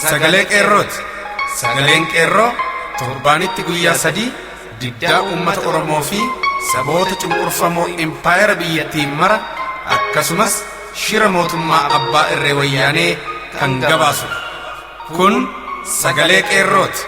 Sagalee Qeerrooti. Sagaleen Qeerroo torbaanitti guyyaa 3 diddaa uummata Oromoo fi saboota cunqurfamoo impaayera biyyattii mara, akkasumas shira mootummaa abbaa irree Wayyaanee kan gabaasudha. Kun Sagalee Qeerrooti.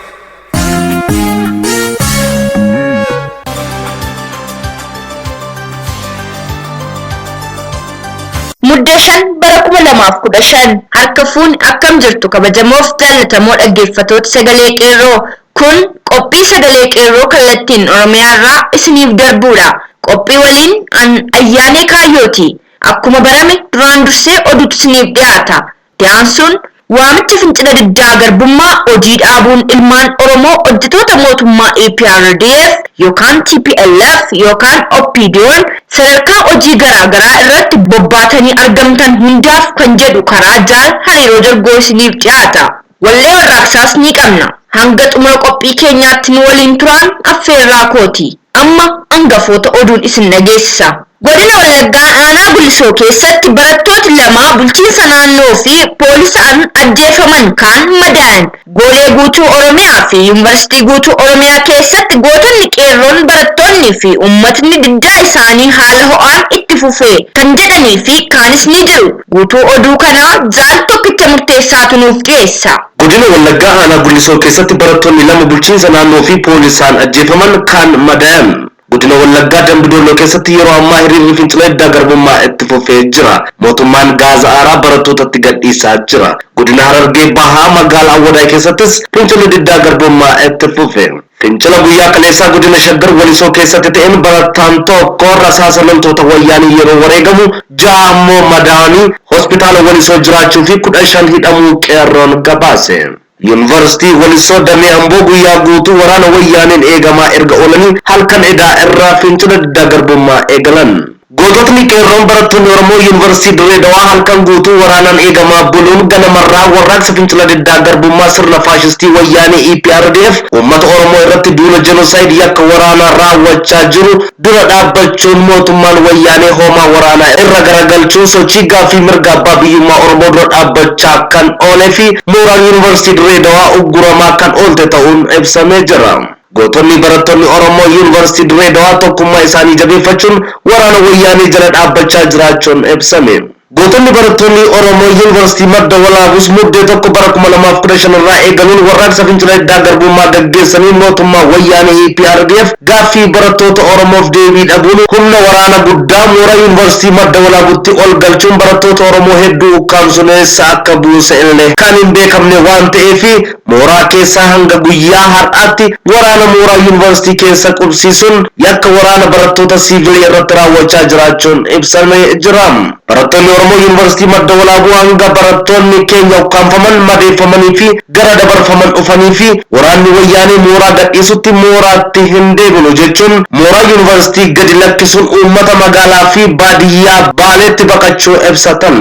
Muddee 5 bara 2015. Harka fuuni, akkam jirtu kabajamoof jaallatamoo dhaggeeffatoota Sagalee Qeerroo? Kun qophii Sagalee Qeerroo kallattiin Oromiyaa irraa isiniif darbuudha. Qophii waliin an Ayyaanee Kaayyooti. Akkuma barame duraan dursee oduutu isiniif dhiyaata. Itti aansuun waamicha fincila diddaa garbummaa hojii dhaabuun ilmaan Oromoo hojjetoota mootummaa EPRDF yookaan tplf yookaan OPDOn sadarkaa hojii garaa garaa irratti bobbaatanii argamtan hundaaf kan jedhu karaa Jaal Hariiroo Jargoo isiniif dhiyaata. Wallee warraaqsaas ni qabna. Hanga xumura qophii keenyaatti nu waliin turaan affeerraa kooti. Amma angafoota oduun isin dhageessisa. Godina Wallaggaa Aanaa Gullisoo keessatti barattooti 2 bulchiinsa naannoo fi poolisaan ajjeefaman, kaan madaayan. Goolee guutuu Oromiyaa fi Yuunivarsiitii guutuu Oromiyaa keessatti gootonni Qeerroon, barattoonni fi uummatni diddaa isaanii haala ho'aan itti fufe kan jedhanii fi kaanis ni jiru. Guutuu oduu kanaa Jaal Tokkicha Murteessaatu nuuf dhiyeessa. Godina Wallaggaa Aanaa Gullisoo keessatti barattoonni 2 bulchiinsa naannoo fi poolisaan ajjeefaman, kaan madaayan. Godina Wallaggaa Dambi Dolloo keessatti yeroo ammaa hiriirri fincila diddaa garbummaa itti fufee jira. Mootummaan gaaza aaraa barattootatti gadhiisaa jira. Godina Harargee Bahaa magaalaa Awwadaay keessattis fincilli diddaa garbummaa itti fufe. Fincila guyyaa kaleessaa godina Shaggar Walisoo keessatti ta'een barataan tokko rasaasa loltoota Wayyaanee yeroo wareegamu, 6 ammoo madaa'anii hospitaala Walisoo jiraachuu fi 15 hidhamuu Qeerroon gabaase. Yuunivarsiitii Walisoo damee Amboo guyyaa guutuu waraana Wayyaaneen eegamaa erga oolanii halkan edaa irraa fincila diddaa garbummaa eegalan. Goototni Qeerroon barattoonni Oromoo Yuunivarsiitii Dirree Dawaa halkan guutuu waraanaan eegamaa buluun ganamarraa warraaqsa fincila diddaa garbummaa sirna faashistii Wayyaanee EPRDF uummata Oromoo irratti duula jenosaayid yakka waraanaa raawwachaa jiru dura dhaabbachuun, mootummaan Wayyaanee hoomaa waraanaa irra garagalchuun sochii gaaffii mirga abbaa biyyummaa Oromoo dura dhaabbachaa kan oolee fi mooraan Yuunivarsiitii Dirree Dawaa ugguramaa kan oolte ta'uun ibsamee jira. Gootonni barattoonni Oromoo Yuunivarsiitii Dirree Dawaa tokkummaa isaanii jabeeffachuun waraana Wayyaanee jala dhaabbachaa jiraachuun ibsame. Gootonni barattoonni Oromoo Yuunivarsiitii Madda Walaabuus Muddee 1 bara 2015 irraa eegaluun warraaqsa fincila diddaa garbummaa gaggeessanii mootummaa Wayyaanee EPRDF gaaffii barattoota Oromoof deebii dhabuun humna waraana guddaa mooraa Yuunivarsiitii Madda Walaabutti ol galchuun barattoota Oromoo hedduu ukkaamsuun eessa akka buuse illee kan hin beekamne waan ta'eef, mooraa keessaa hanga guyyaa har'aatti waraana mooraa Yuunivarsiitii keessa qubsiisuun yakka waraana barattoota siivilii irratti raawwachaa jiraachuun ibsamee jira. Barattoonni Oromoo Yuunivarsiitii Madda Walaabuu hanga barattoonni keenya ukkaamfaman, madeeffamanii fi gara dabarfaman dhufanii fi waraanni Wayyaanee mooraa gadhiisutti mooraatti hin deebinu jechuun mooraa Yuunivarsiitii gadi lakkisuun uummata magaalaa fi baadiyyaa Baaleetti baqachuu ibsatan.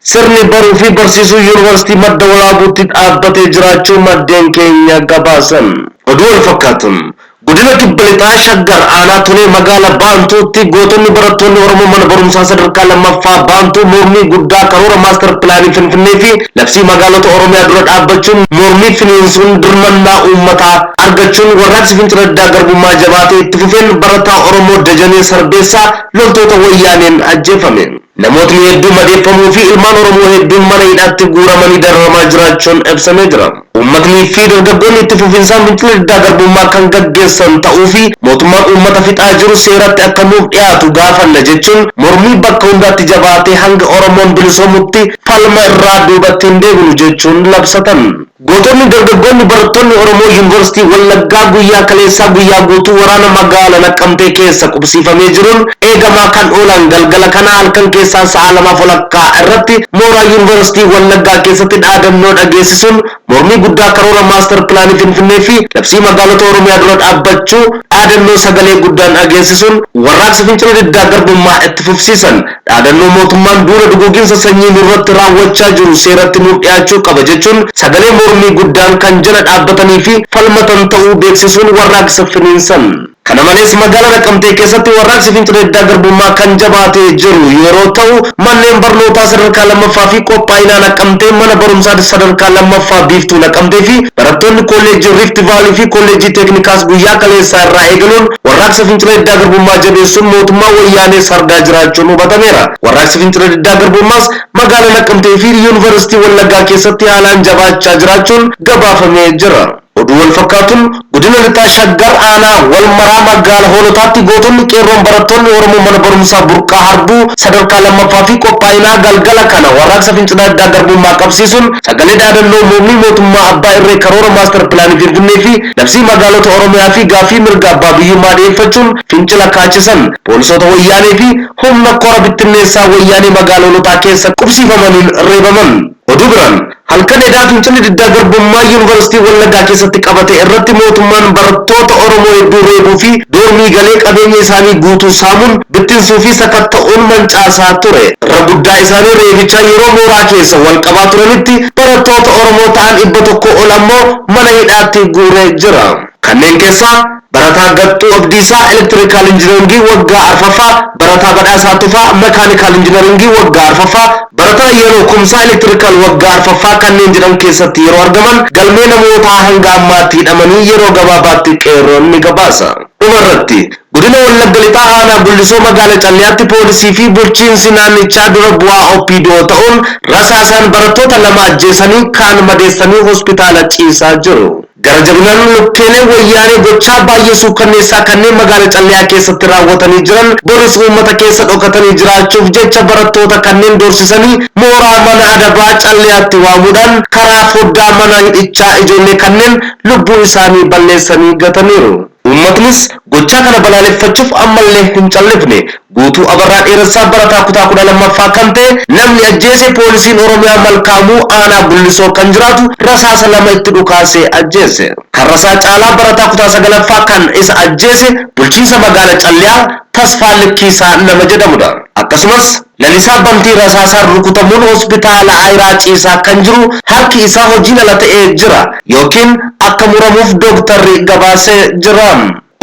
Sirni baruu fi barsiisuu Yuunivarsiitii Madda Walaabuutti dhaabbatee jiraachuu maddeen keenya gabaasan. Oduu wal fakkaatuun, Godina Kibba Lixaa Shaggar Aanaa Tolee Magaala Baantuutti gootonni barattoonni Oromoo mana barumsaa sadarkaa 2ffaa Baantuu mormii guddaa karoora maastar pilaanii Finfinnee fi labsii magaalota Oromiyaa dura dhaabbachuun mormii finiinsuun dirmannaa uummataa argachuun warraaqsi fincila diddaa garbummaa jabaatee itti fufeen barataa Oromoo Dajanee Sarbeessaa loltoota Wayyaaneen ajjeefame. Namootni hedduu madeeffamuu fi ilmaan Oromoo hedduun mana hidhaatti guuramanii dararamaa jiraachuun ibsamee jira. Uummatnii fi dargaggoonni itti fufinsaan fincila diddaa garbummaa kan gaggeessan ta'uu fi mootummaan uummata fixaa jiru seeratti akka nuuf dhiyaatu gaafanna jechuun mormii bakka hundaatti jabaatee hanga Oromoon bilisoomutti falma irraa duubatti hin deebinu jechuun labsatan. Gootonni dargaggoonni barattoonni Oromoo Yuunivarsiitii Wallaggaa guyyaa kaleessaa guyyaa guutuu waraana magaala Naqqamtee keessa qubsiifamee jiruun eegamaa kan oolan galgala kana halkan keessaa sa'a lamaaf walakkaa irratti mooraa Yuunivarsiitii Wallaggaa keessatti dhaadannoo dhageessisuun mormii guddaa karoora maastar pilaanii Finfinnee fi labsii magaalota Oromiyaa dura dhaabbachuu dhaadannoo sagalee guddaan dhageessisuun warraaqsa fincila diddaa garbummaa itti fufsiisan. Dhaadannoo mootummaan duula duguuginsa sanyii nurratti raawwachaa jiru seeratti nuuf dhiyaachuu qaba jechuun sagalee mormii guddaan kan jala dhaabbatanii fi falmatan ta'uu beeksisuun warraaqsa finiinsan. Kana malees magaalaa Naqamtee keessatti warraaqsi fincila diddaa garbummaa kan jabaatee jiru yeroo ta'u, manneen barnootaa sadarkaa lammaffaa fi qophaa'inaa Naqamtee, mana barumsaa sadarkaa lammaffaa Biiftuu Naqamtee fi barattoonni kolleejjii Rift Vaalii fi kolleejjii Teeknikaas guyyaa kaleessaa irraa eegaluun warraaqsa fincila diddaa garbummaa jabeessuun mootummaa wayyaanee sardaa jiraachuun hubatameera. Warraaqsi fincila diddaa garbummaas magaalaa Naqamtee fi Yuunivarsiitii Wallaggaa keessatti haalaan jabaachaa jiraachuun gabaafamee jira. Oduu wal fakkaatuun godina Lixaa Shaggar aanaa wal maraa magaalaa Hoolotaatti gootonni qeerroon barattoonni Oromoo mana barumsaa Burqaa Harbuu sadarkaa lammaffaa fi qophaa'inaa galgala kana warraaqsa fincila diddaa garbummaa qabsiisuun sagalee dhaadannoo mormii mootummaa abbaa irree, karoora maastar pilaanii Finfinnee fi labsii magaalota Oromiyaa fi gaaffii mirga abbaa biyyummaa dhiyeeffachuun fincila kaachisan poolisoota wayyaanee fi humna kora bittinneessaa wayyaanee magaalaa Hoolotaa keessa qubsiifamaniin reebaman. Oduu biraan halkan edaa fincilli diddaa garbummaa Yuunivarsiitii Wallaggaa keessatti qabate irratti mootummaan barattoota Oromoo hedduu reebuu fi doormii galee qabeenya isaanii guutuu saamuun bittinsuu fi sakatta'uun mancaasaa ture. Irra guddaa isaanii reebichaa yeroo mooraa keessa wal qabaa turanitti barattoota Oromoo ta'an 100 ol ammoo mana hidhaatti guuree jira. Kanneen keessaa barataa Gaxxuu Abdiisaa elektirikaal injinaringii waggaa arfaffaa, barataa Badhaasaa Tufaa mekaanikaal injinaringii waggaa arfaffaa, barataa Yeroo Kumsaa elektirikaal waggaa arfaffaa kanneen jedhan keessatti yeroo argaman galmee namootaa hanga ammaatti hidhamanii yeroo gabaabaatti qeerroon ni gabaasa. Dhumarratti godina Wallagga Lixaa aanaa Gullisoo magaalaa Calliyaatti poolisii fi bulchiinsi naannichaa dura bu'aa OPDO ta'uun rasaasaan barattoota lama ajjeesanii kaan madeessanii hospitaala ciisaa jiru. Gara jabinaan lukkeelee wayyaanee gochaa baay'ee suukkanneessaa kanneen magaalaa Calliyaa keessatti raawwatanii jiran boris uummata keessa dhokatanii jiraachuuf jecha barattoota kanneen doorsisanii mooraa mana adabaa Calliyaatti waamuudhaan karaa foddaa mana hidhichaa ijoollee kanneen lubbuu isaanii balleessanii gataniiru. Uummatnis gochaa kana balaaleffachuuf ammallee hin callifne. Guutuu Abarraa Dheeressaa barataa kutaa 12ffaa kan ta'e namni ajjeese poolisiin Oromiyaa Malkaamuu aanaa Gullisoo kan jiraatu rasaasa lama itti dhukaasee ajjeese. Karrasaa Caalaa barataa kutaa 9ffaa kan isa ajjeese bulchiinsa magaalaa Calliyaa Tasfaa Likkiisaa nama jedhamudha. Akkasumas Lalisaa Bantii rasaasaan rukutamuun hospitaala Ayiraa ciisaa kan jiru harki isaa hojiin ala ta'ee jira yookiin akka muramuuf dooktarri gabaasee jira.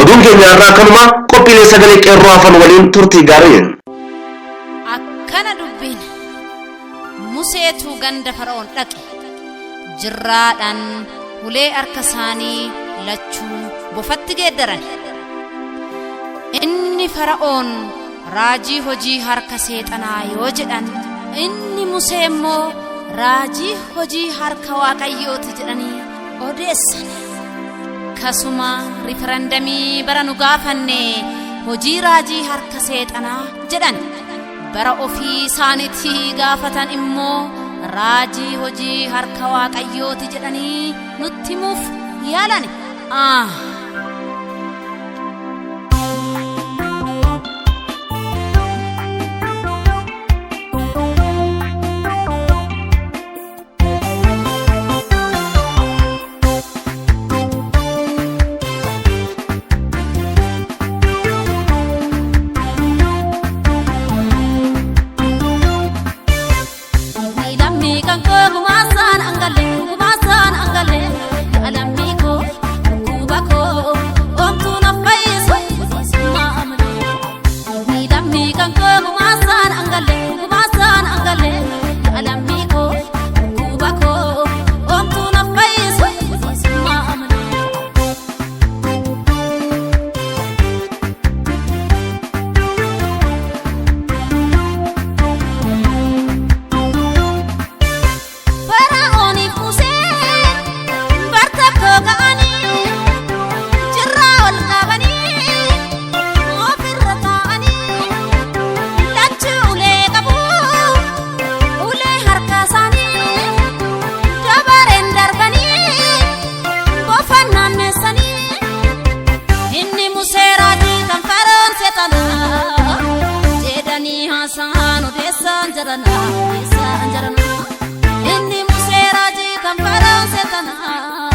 Oduun keenya irraa kanuma. Qophiilee sagalee qeerroo hafan waliin turtii gaarii. Akkana dubbiin Museetu ganda Fara'oon dhaqe. Jirraadhaan ulee harka isaanii lachuu bofatti geeddaran. Inni Fara'oon raajii hojii harka seexanaa yoo jedhan, inni Musee immoo raajii hojii harka Waaqayyooti jedhanii odeessan. Akkasuma rifarandamii bara nu gaafanne hojii raajii harka seexanaa jedhan. Bara ofii isaaniitti gaafatan immoo raajii hojii harka Waaqayyooti jedhanii nutti himuuf yaalan. Ah! Lammii kan koo gumaasaan angalee, gumaasaan angalee, lammii koo dhukkuba koo oomtuu na fayyisu summaa malee. Lammii kan koo gumaasaan angalee, gumaasaan angalee, lammii koo dhukkuba koo oomtuu na fayyisu summaa malee. Fara'ooniif Museen bartakkoo ka'anii jirraa ol qabanii ofirra taa'anii lachuu ulee qabu ulee harka isaanii dabareen darbanii bofan naanneessanii. Inni Musee raajii kan Fara'oon seexanaa jedhanii haasa'an odeessaan jaranaa, odeessaan jaranaa. Inni Musee raajii kan Fara'oon seexanaa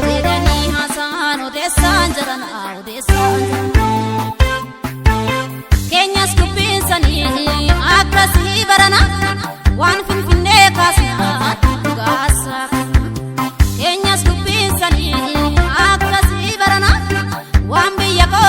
jedhanii haasa'an odeessaan jaranaa, odeessaan jaranaa. Keenyas dubbiinsanii akkasii barana waan Finfinnee kaasnaa dhugaasaa. Keenyas dubbiinsanii akkasii barana waan biyya koo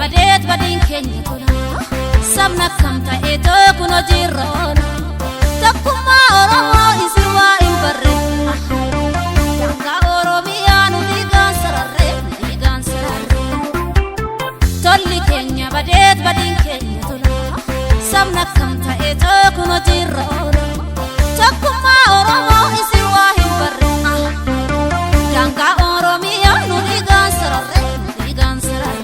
Badeet badiin keenya tola. Sabna akkam ta'eetoo kun hojiirra oola. Tokkummaa Oromoo isin waa hin barre. Daangaa Oromiyaa nu dhiigaan sararre, nu dhiigaan sararre. Tolli keenya badeet badiin keenya tola. Sabna akkam ta'eetoo kun hojiirra oola. Tokkummaa Oromoo isin waa hin barre. Daangaa Oromiyaa nu dhiigaan sararre, nu dhiigaan sararre.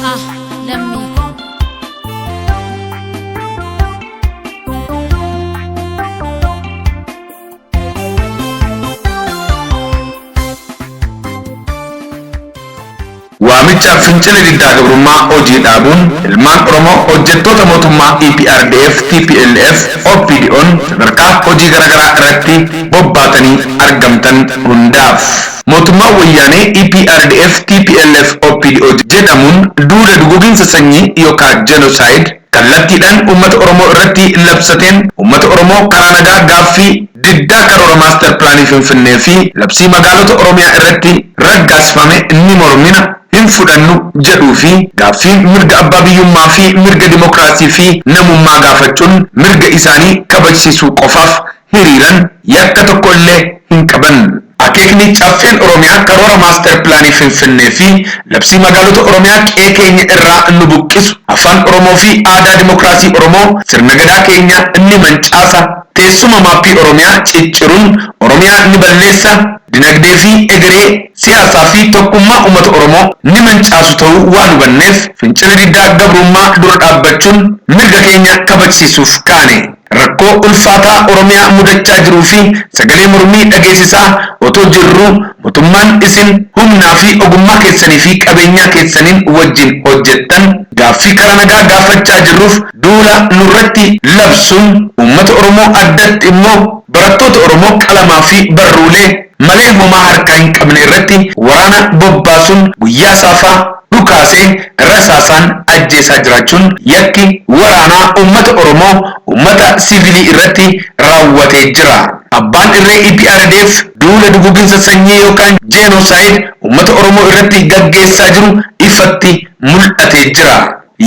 Ah, lammii koo. Waamicha fincila diddaa gabrummaa hojii dhaabuun ilmaan Oromoo hojjettoota mootummaa EPRDF, TPLF, OPDO'n sadarkaa hojii garaagaraa irratti bobbaatanii argamtan hundaaf. Mootummaan wayyaanee EPRDF, TPLF, OPDO jedhamuun duula duguginsa sanyii yookaan genocide kallattiidhaan uummata Oromoo irratti labsateen uummata Oromoo karaa nagaa gaaffii diddaa karoora maaster pilaanii Finfinnee fi labsii magaalota Oromiyaa irratti raggaasifame ni mormina hin fudhannu jedhuu fi gaaffii mirga abbaa biyyummaa fi mirga dimokiraasii fi namummaa gaafachuun mirga isaanii kabajsiisuu qofaaf hiriiran yakka tokko illee hin qaban. Akeekni caffeen Oromiyaa karoora maaster pilaanii Finfinnee fi labsii magaalota Oromiyaa qe'ee keenya irraa nu buqqisu afaan Oromoo fi aadaa dimokiraasii Oromoo sirna gadaa keenya ni mancaasa teessuma maappii Oromiyaa cicciruun Oromiyaa ni balleessa dinagdee fi egeree siyaasaa fi tokkummaa uummata Oromoo ni mancaasu ta'uu waan hubanneef fincila diddaa gabrummaa dura dhaabbachuun mirga keenya kabajsiisuuf kaane. Rakkoo ulfaataa Oromiyaa mudachaa jiruu fi sagalee mormii dhageessisaa otoo jirru mootummaan isin humnaa fi ogummaa keessanii fi qabeenyaa keessaniin wajjin hojjettan gaaffii karaa nagaa gaafachaa jirruuf duula nurratti labsuun uummata Oromoo addatti immoo barattoota Oromoo qalamaa fi barruulee malee homaa harkaa hin qabne irratti waraana bobbaasuun guyyaa saafaa dhukaasee rasaasaan ajjeesaa jiraachuun yakki waraanaa uummata Oromoo uummata siivilii irratti raawwatee jira. Abbaan irree EPRDF duula duguginsa sanyii yookaan jenosaayid uummata Oromoo irratti gaggeessaa jiru ifatti mul'atee jira.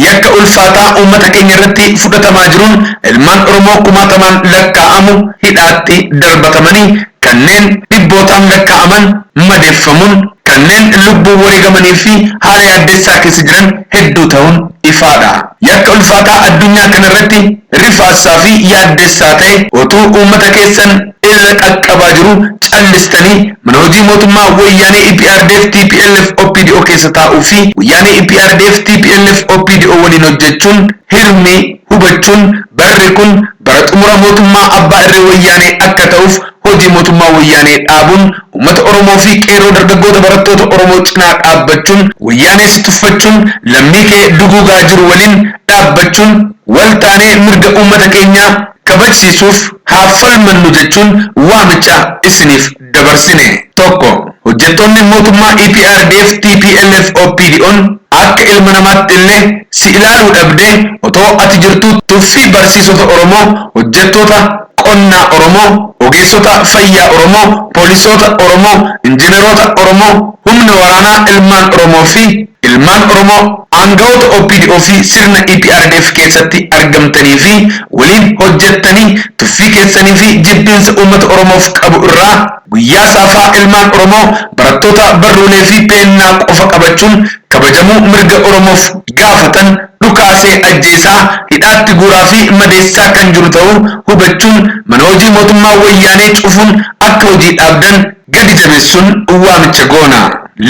Yakka ulfaataa uummata keenya irratti fudhatamaa jiruun ilmaan Oromoo kumaatamaan lakkaa'amu hidhaatti darbatamanii kanneen dhibbootaan lakkaa'aman madeeffamuun kanneen lubbuu wareegamanii fi haala yaaddessaa keessa jiran hedduu ta'uun ifaadha. Yakka ulfaataa addunyaa kanarratti rifaasaa fi yaaddessaa ta'e otuu uummata keessan irra qaqqabaa jiru callistanii mana hojii mootummaa wayyaanee EPRDF TPLF OPDO keessa taa'uu fi wayyaanee EPRDF TPLF OPDO waliin hojjechuun hirmii hubachuun barri kun bara xumura mootummaa abbaa irree wayyaanee akka ta'uuf hojii mootummaa wayyaanee dhaabuun uummata Oromoo fi qeerroo dargaggoota barattoota Oromoo cinaa dhaabbachuun wayyaanee si tuffachuun lammii kee duguugaa jiru waliin dhaabbachuun wal taanee mirga uummata keenyaa kabajsiisuuf haa falmannu jechuun waamicha isiniif dabarsine. Tokko hojjettoonni mootummaa EPRDF TPLF OPDO'n akka ilma namaatti illee si ilaaluu dhabdee otoo ati jirtuu tuffii barsiisota Oromoo hojjettoota qonnaa Oromoo, ogeessota fayyaa Oromoo, poolisoota Oromoo, injiinaroota Oromoo, humna waraanaa ilmaan Oromoo fi ilmaan Oromoo aangawoota OPDO fi sirna EPRDF keessatti argamtanii fi waliin hojjettanii tuffii keessanii fi jibbiinsa uummata Oromoof qabu irraa guyyaa saafaa ilmaan Oromoo barattoota barruulee fi peennaa qofa qabachuun kabajamuu mirga Oromoof gaafatan dhukaasee ajjeesaa hidhaatti guuraa fi madeessaa kan jiru ta'uu hubachuun mana hojii mootummaa wayyaanee cufuun akka hojii dhaabdan gadi jabeessuun waamicha goona.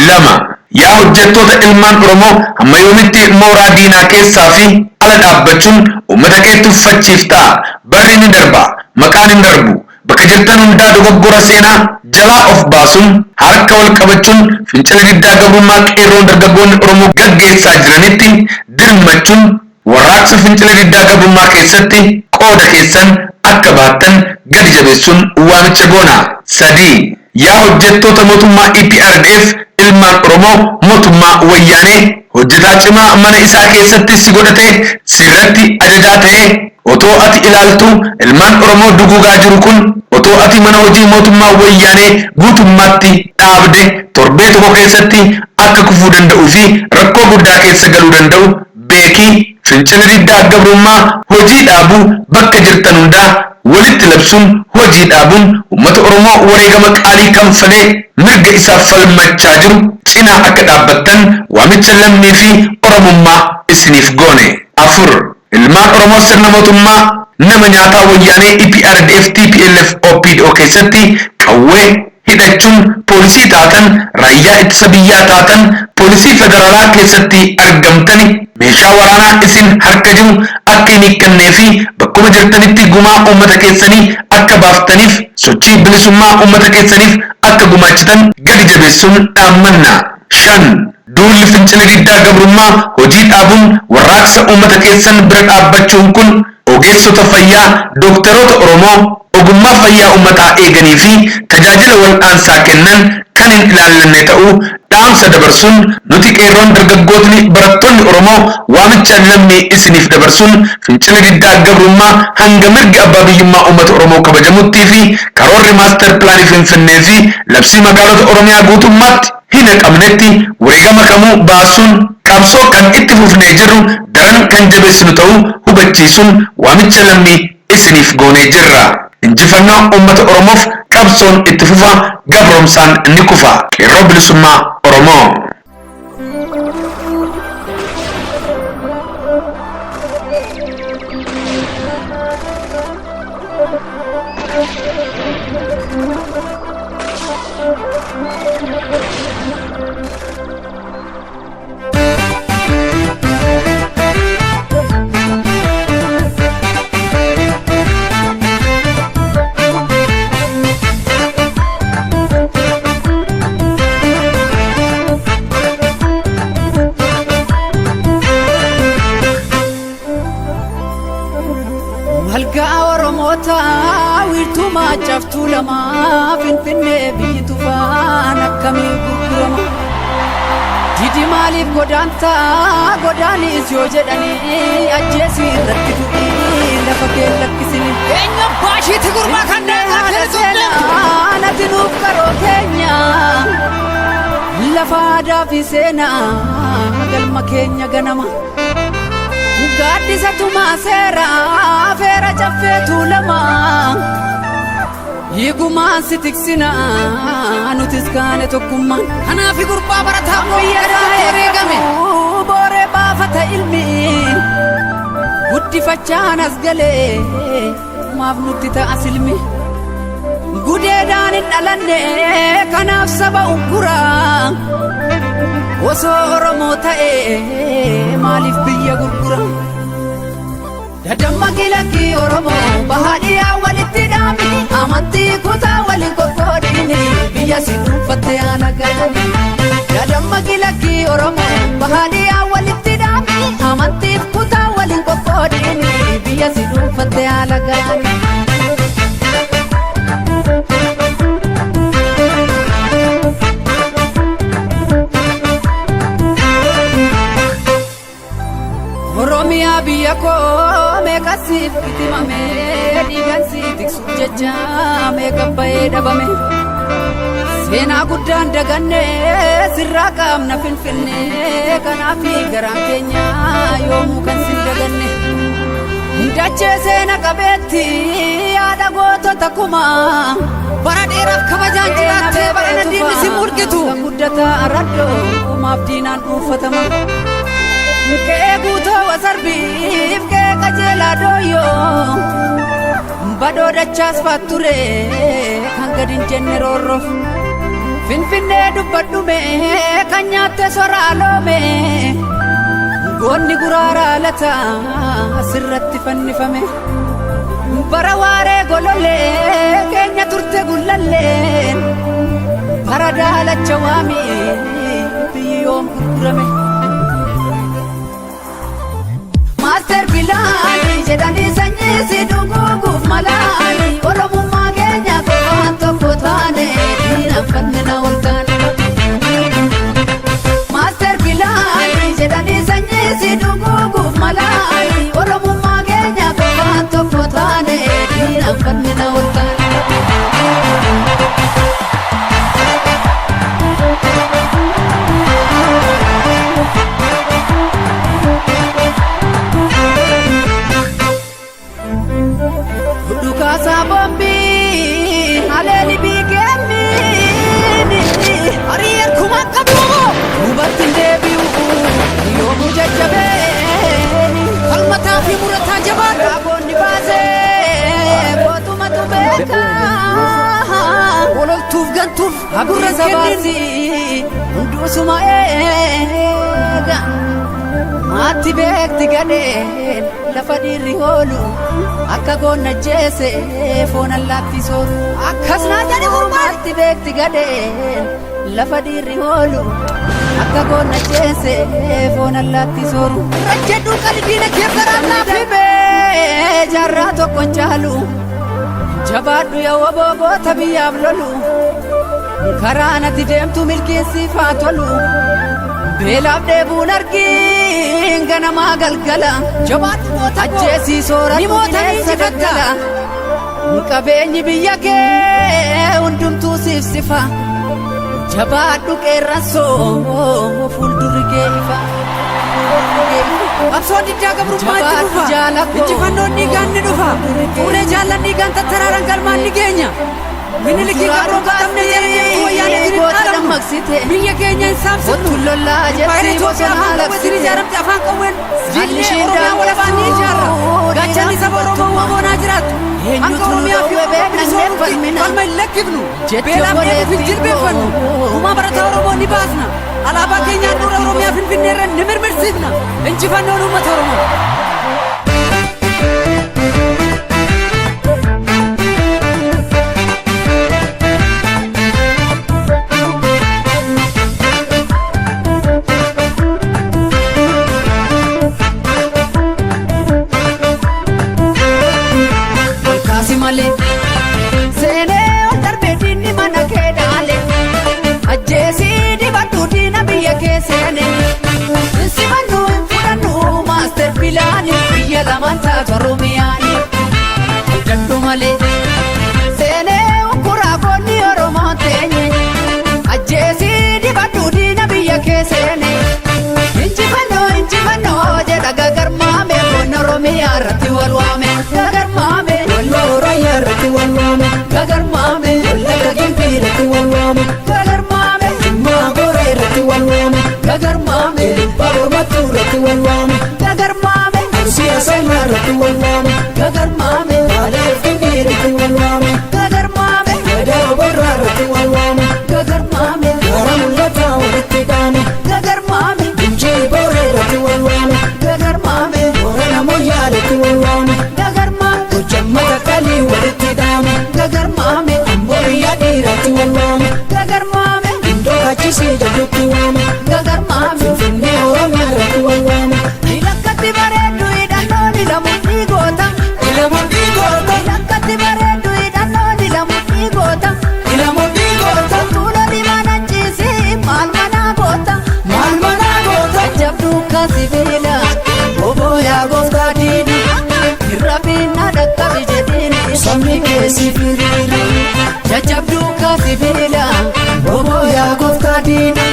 Lama. Yaa hojjettoota ilmaan Oromoo hamma yoomitti mooraa diinaa keessaa fi ala dhaabbachuun uummata kee tuffachiiftaa barri ni darba maqaan hin darbu bakka jirtan hundaa dogoggora seenaa jalaa of baasuun harka wal qabachuun fincila diddaa gabrummaa qeerroon dargaggoonni Oromoo gaggeessaa jiranitti dirmachuun warraaqsa fincila diddaa gabrummaa keessatti qooda keessan akka baattan gadi jabeessuun waamicha goona. Sadii. Yaa hojjettoota mootummaa EPRDF ilmaan Oromoo mootummaa wayyaanee hojjetaa cimaa mana isaa keessatti si godhatee sirratti ajajaa ta'ee Otoo ati ilaaltu ilmaan Oromoo duguugaa jiru kun otoo ati mana hojii mootummaa wayyaanee guutummaatti dhaabde torbee tokko keessatti akka kufuu danda'uu fi rakkoo guddaa keessa galuu danda'u beekii. Fincila diddaa gabrummaa hojii dhaabuu bakka jirtan hundaa walitti labsuun hojii dhaabuun uummata Oromoo wareegama qaalii kanfalee mirga isaaf falmachaa jiru cinaa akka dhaabbattan waamicha lammii fi Oromummaa isiniif goone. 4. Ilmaan Oromoo sirna mootummaa nama nyaataa wayyaanee EPRDF TPLF OPDO keessatti qawwee hidhachuun poolisii taatan, raayyaa ittisa biyyaa taatan, poolisii federaalaa keessatti argamtani meeshaa waraanaa isin harka jiru akka hin hiikkannee fi bakkuma jirtanitti gumaa uummata keessanii akka baaftaniif sochii bilisummaa uummata keessaniif akka gumaachitan gadi jabeessuun dhaammanna. 5. Duulli fincila diddaa gabrummaa hojii dhaabuun warraaqsa uummata keessan bira dhaabbachuun kun ogeessota fayyaa, dooktaroota Oromoo ogummaa fayyaa uummataa eeganii fi tajaajila wal'aansaa kennan kan hin ilaallanne ta'uu dhaamsa dabarsuun nuti qeerroon dargaggootni barattoonni Oromoo waamicha lammii isiniif dabarsuun fincila diddaa gabrummaa hanga mirgi abbaa biyyummaa uummata Oromoo kabajamuttii fi karoorri maastar pilaanii Finfinnee fi labsii magaalota Oromiyaa guutummaatti hin haqamnetti wareegama kamuu baasuun qabsoo kan itti fufnee jirru daran kan jabeessinu ta'uu hubachiisuun waamicha lammii isiniif goonee jirra. Injifannoo uummata Oromoof qabsoon itti fufa, gabroomsaan ni kufa. Qeerroo bilisummaa Oromoo. Walgaa Oromoota wiirtuu maacaftuu lamaa Finfinnee biyyi tufaan akkamiin gurgurama? Didi maaliif godaanta godaanis yoo jedhanii ajjeesii irratti du'ii lafa kee lakkisini. Eenyu baashiitti gurbaa kan daangaa Seenaa nati nuuf qaroo keenya lafa aadaa fi seenaa galma keenya ganama. Gaaddisa tumaa seera feera caffee tuulamaa hiigumaan si tiksina nutis kaane tokkummaan. Kanaaf gurbaa barataa Biyya wareegame. Booree baafata ilmi guddifachaan as galee maaf nutti ta'a silmi. Gudeedaan hin dhalanne kanaaf saba ukkuraa osoo Oromoo ta'ee maaliif biyya gurgura? Dadamma kilakii Oromoo bahaadhiyaa walitti dhaami amantii kutaa waliin qoqqoodini biyya si dhuunfatte haala gaanii. Dadamma kilakii Oromoo bahaadhiyaa walitti dhaami amantiif kutaa waliin qoqqoodini biyya si dhuunfatte haala gaanii. Oromiyaa biyya koo meeqa siif bitimame dhiigan si tiksuuf jecha meeqa ba'ee dhabame. Seenaa guddaan daganne sirraa qaamna Finfinne kanaaf garaan keenya yoomuu kan sin daganne. Dachee seena qabeetti yaada gootota kumaa. Bara dheeraaf kabajaan jiraattee bara diinni si murgitu. Kan guddataa araddoo maaf diinaan dhuunfatama. Kee guutoo wasarbiif kee qajeelaa dooyyoo badoo dachaas faatture kan gadi hin jenne roorroof. Finfinnee dubbadhume kan nyaatte soraa loome goonni guraaraa lata asirratti fannifame. Bara waaree golollee keenya turte gullalleen bara daalacha waamii biyyi yoom gurgurame. Maaster pilaanii jedhanii sanyii si dhuguuguuf malaanii Oromummaa keenya qofaan tokko taane diinaan fannina ol taane. Maaster pilaanii jedhanii sanyii si dhuguuguuf malaanii Oromummaa keenya qofaan Ololtuuf gantuuf gurra kennin hundusuma eega. Maatti beekti gadheen lafa dhiirri hoolu akka goonna jeese foon allaatti sooru. Akkas naa jedhe gurbaan. Maatti beekti gadheen lafa dhiirri hoolu akka goonna jeese foon allaatti sooru. Rajjedhuu qalbiina kee baraannaa fi Fibee jaarraa tokko hin caalu jabaadhu yaa wobogoota biyyaaf lolu karaa natti deemtu milkeessiif haa tolu beelaaf dheebuun argiin ganamaa galgala jabaadhu goota koo. ajjeesii soora Ni moota ni injifatta. Qabeenyi biyya kee hundumtuu siif sifa jabaadhu qeerransoo fuuldurri kee ifa. Qabsoon diddaa gabrummaa itti Jabaadhu dhufa. jaalakoo. Injifannoon dhiigaan ni dhufa. Fuulee jaallan dhiigaan tattaraaran galmaan ni geenya. Minilikii gabroonfatamne jala deemtu wayyaanee jirin Goota dhaalamnu. dammaqsite. Biyya keenya hin saamsifnu. Ottuun lollaa Impaayera jetti Itoophiyaa bosonaa afaan qawweetiin labsite. ijaaramte afaan qawween diinee Ishiin Oromiyaa walabaan ni ijaarra. Gaachanni saba Oromoo waboonaa jiraattu. Hanga Eenyutu nu Oromiyaa fi dhowwe Oromoo beeknannee bilisoomutti falmina. falma hin lakkifnu. Jetti Beelaaf dheebuuf hin jilbeeffannu. obboleettii Gumaa barataa Oromoo ni baasna. Alaabaa keenyaan dura Oromiyaa Finfinnee irra ni mirmirsiifna. Injifannoon uummata Oromoo. Kaasi malee seenee ol darbee diinni mana kee dhaale ajjeesii dibadhu diina biyya kee seene hin simannu hin fudhannu maaster pilaani biyya lamaan taatu oromiyaani dadhu malee seenee ukkuraa goonni oromoo teenye ajjeesii dibadhu diina biyya kee seene injifannoo injifannoo jedha gagarmaame foon oromiyaa irratti wal waame gagarmaame Walloo Oromiyaa irratti wal waame. gagarmaame Wallagga Gimbii irratti wal waame. gagarmaame Jimmaa Gooree irratti wal waame. gagarmaame Baabur Mattuu irratti wal waame. gagarmaame Arsii Asallaa irratti wal waame. gagarmaame Baalee Finfinnee irratti wal waame. gagarmaame Gadaa Oborraa irratti wal waame. gagarmaame Gaara mul'ataa walitti qaame. gagarmaame Injii Booree irratti wal waame. gagarmaame Boorana Moyyaa irratti wal waame. gagarmaame Gochammata qalii walitti dhaame. gagarmaame Amboo biyya dhiiratti wal waame. gagarmaame Indoo achisii jedhutti waame. gagarmaame Finfinnee Oromiyaa irratti wal waame. Lakkatti bareeddu hidhannoon ilamu dhiigoota. Ilamuun dhiigoota. Lakkatti bareeddu hidhannoon ilamu dhiigoota. Ilamuun dhiigoota. Tuula diimaan ajjeesii maal manaa goota. Maal manaa goota. Jabduu kaasibiila obbo yaa gooftaa diini. Irra fiinna dhaqqabi jedhiini. Sabni keessi firiira. Jajjabduu kaasibiila obbo yaa gooftaa diini.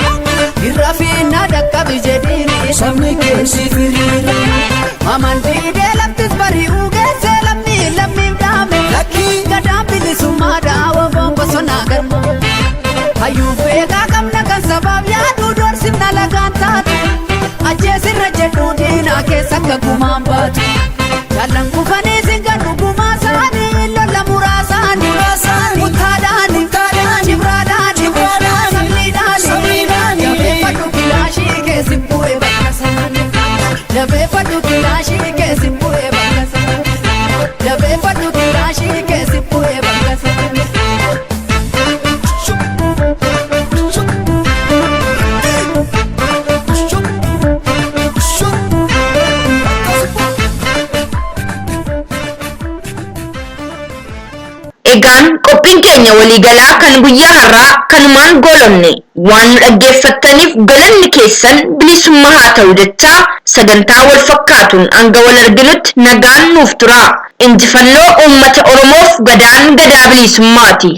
Irra fiinna dhaqqabi jedhiini. Sabni keessi firiira. Amantii laftis bari'uu geessee lammii lammiif dhaame. Lakkii. Gadaan bilisummaa dhaawaa bosonaa garma. Hayyuu beekaa qabna kan sabaaf yaaduu doorsifna lagaan taatu. Ajjeesirra jedhu diinaa keessa akka gumaan baatu. Jaallan kufanii singannu gumaa isaanii lola muraasaanii. Murtaadhaani. Cibraadhaani. Sabniidhaani. Sabniidhaani. Jabeeffadhu kilaashii keessi bu'ee bakka isaanii. Jabeeffadhu kilaashii keessi bu'ee bakka isaanii. Jabeeffadhu kilaashii keessi bu'ee bakka isaanii. Egaan qophiin keenya waliigalaa kan guyyaa har'aa kanumaan goolabne waan nu dhaggeeffattaniif galanni keessan bilisummaa haa ta'u jechaa sagantaa wal fakkaatuun hanga wal arginutti nagaan nuuf tura. Injifannoo uummata Oromoof gadaan gadaa bilisummaati.